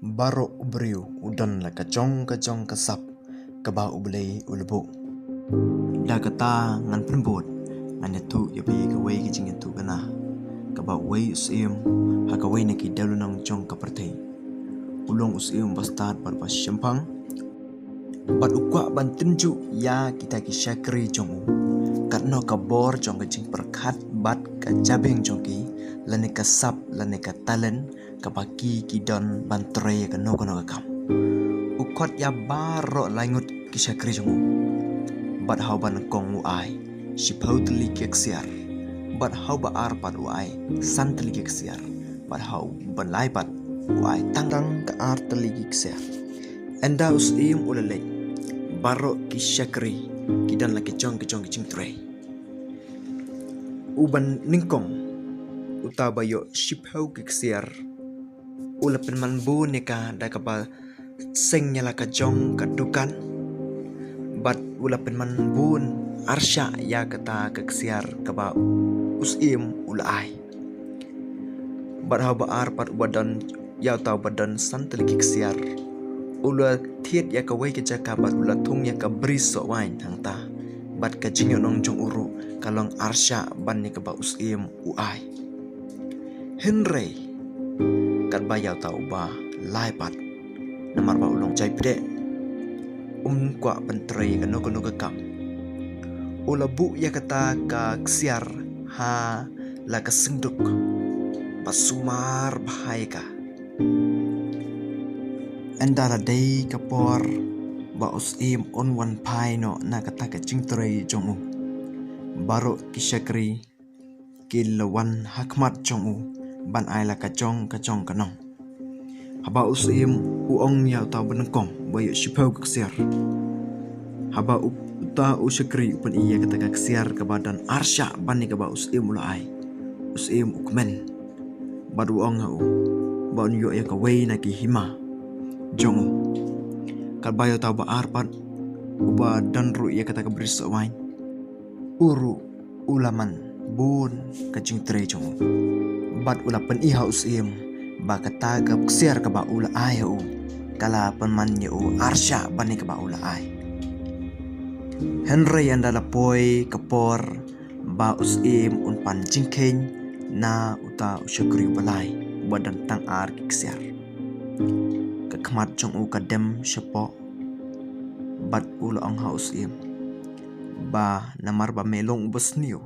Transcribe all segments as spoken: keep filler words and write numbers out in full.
Baroh u briew u don la ka jong ka jong ka sap kaba U Blei u la buh. Da kata ngan pynbud, ngan ïathuh ïa phi kawei ka jingïathuhkhana kaba uwei u syiem ha kawei na ki dewlynnong jong ka pyrthei u long u syiem ba stad bad ba shemphang. Bad u kwah ban tynjuh ïa kita ki shakri jong u katno ka bor jong ka jingpyrkhat bad ka jabieng jong ki, lane ka sap lane ka talent kaba ki ki don ban trei ïa kano kano ka kam. U khot ïa baroh laingut ki shakri jong u. Bad ha uba nyngkong u ai shiphew tylli ki ksiar. Bad ha uba ar pat u ai san tylli ki ksiar. Bad ha uba lai pat u ai tang tang ka ar tylli ki ksiar. Ynda u syiem u la leit, baroh ki shakri ki don la ki jong ki jong ki jingtrei. Uba nyngkong, uta ba ïoh shiphew ki ksiar, u la pynman bun ïa ka da kaba seng ïa la ka jong ka dukan. Bad u la pynman bun arshah ïa kata ka ksiar kaba u syiem u la ai. Bad ha uba ar pat uba don, ïa uta uba don san tylli ki ksiar, u la thied ïa kawei ka jaka bad u la thung ïa ka bri sohwaiñ hangta. Bad ka jingïohnong jong u ruh ka long arshah ban ïa kaba u syiem u ai. Hynrei katba ïa uta uba lai pat, namar ba u long jaipdeh, um kwah ban trei kano kano ka kam, u la buh ïa kata ka ksiar ha la ka synduk ba sumar bha ïa ka. Ynda la dei ka por ba u syiem un wan phai noh na kata ka jingtrei jong u, baroh ki shakri ki la wan ha khmat jong u ban ai la ka jong ka jong ka nong. Haba u syiem u ong ïa uta uba nyngkong ba ïoh shiphew ka ksiar. Haba u, uta u shakri u pyni ïa kata ka ksiar kaba don arshah ban ïa kaba u syiem u la ai, u syiem u kmen. Bad u ong ha u ba un ïoh ïa kawei na ki hima jong u. Katba ïa uta uba ar pat, uba don ruh ïa kata ka bri sohwaiñ, u ruh u la man bun ka jingtrei jong u. Bad u la pyni ha u syiem ba kata ka ksiar kaba u la ai ha u ka la pynman ïa u arshah ban ïa kaba u la ai. Hynrei ynda la poi ka por ba u syiem un pan jingkheiñ na uta u shakri uba lai uba don tang ar ki ksiar, ka khmat jong u ka dem shapoh. Bad u la ong ha u syiem ba namar ba me long uba sniew,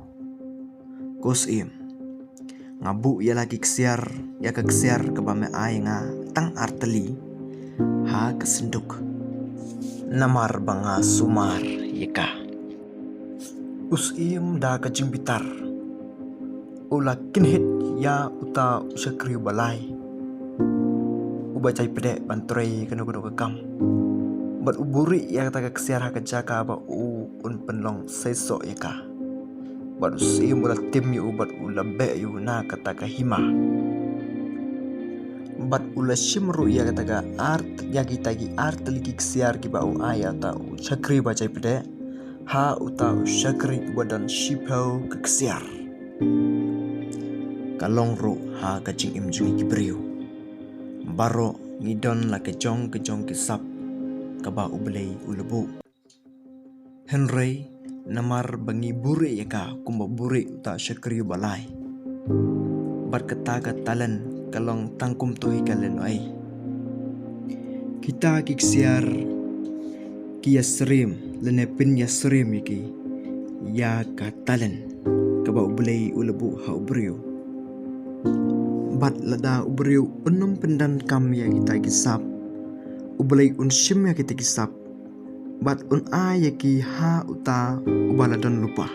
ko syiem, nga buh ïa la ki ksiar, ïa ka ksiar kaba me ai nga tang ar tylli ha ka synduk, namar ba nga sumar ïa ka. U syiem da ka jingbitar u la kynhit ïa uta u shakri uba lai, uba jaipdeh ban trei kano kano ka kam. Bad u buhrieh ïa kata ka ksiar ha ka jaka ba u un pynlong seisoh ïa ka. Bad u syiem u la tim ïa u bad u la beh ïa u na kata ka hima. Bad u la shim ruh ïa kata ka ar, ïa kita ki ar tylli ki ksiar kiba u ai ïa uta u shakri ba jaipdeh ha uta u shakri uba don shiphew ki ksiar. Ka long ruh ha ka jingim jong ngi ki briew. Baroh ngi don la ka jong ka jong ki sap kaba U Blei u la buh. Hynrei namar ba ngi buhrieh ïa ka kumba buhrieh uta u shakri uba lai, bad kata ka talent ka long tang kumto hi ka lehnohei. Kita ki ksiar ki ïasyriem lane pynïasyriem ïa ki ïa ka talent kaba U Blei u la buh ha u briew. Bad lada u briew un ym pyndonkam ïa kita ki sap, U Blei un shim ïa kita ki sap bad un ai ïa ki ha uta uba la don lypa.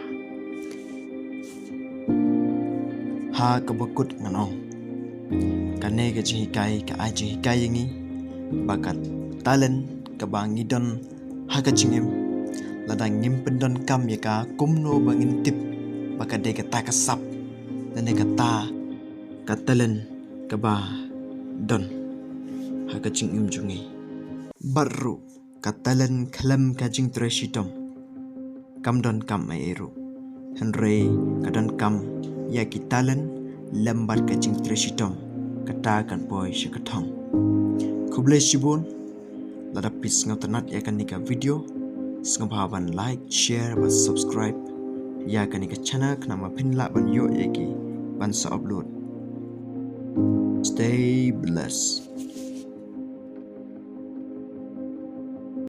Ha kaba kut ngan ong, kane ka jinghikai ka ai jinghikai ïa ngi ba ka talent kaba ngi don ha ka jingim, lada ngim pyndonkam ïa ka, kumno ba ngin tip ba ka dei kata ka sap lane kata ka talent kaba don ha ka jingim jong ngi? Bad ruh ka talent khlem ka jingtrei shitom kam donkam ei ei ruh. Hynrei ka donkam ïa ki talent lem bad ka jingtrei shitom, kata kan poi sha ka thong. Ko Khublei shibun. Lada phi sngewtynnat ïa kane ka video, sngewbha ban like, share bad subscribe ïa kane ka channel khnang ba phin lah ban ïoh ïa ki ban sa upload. Stay blessed.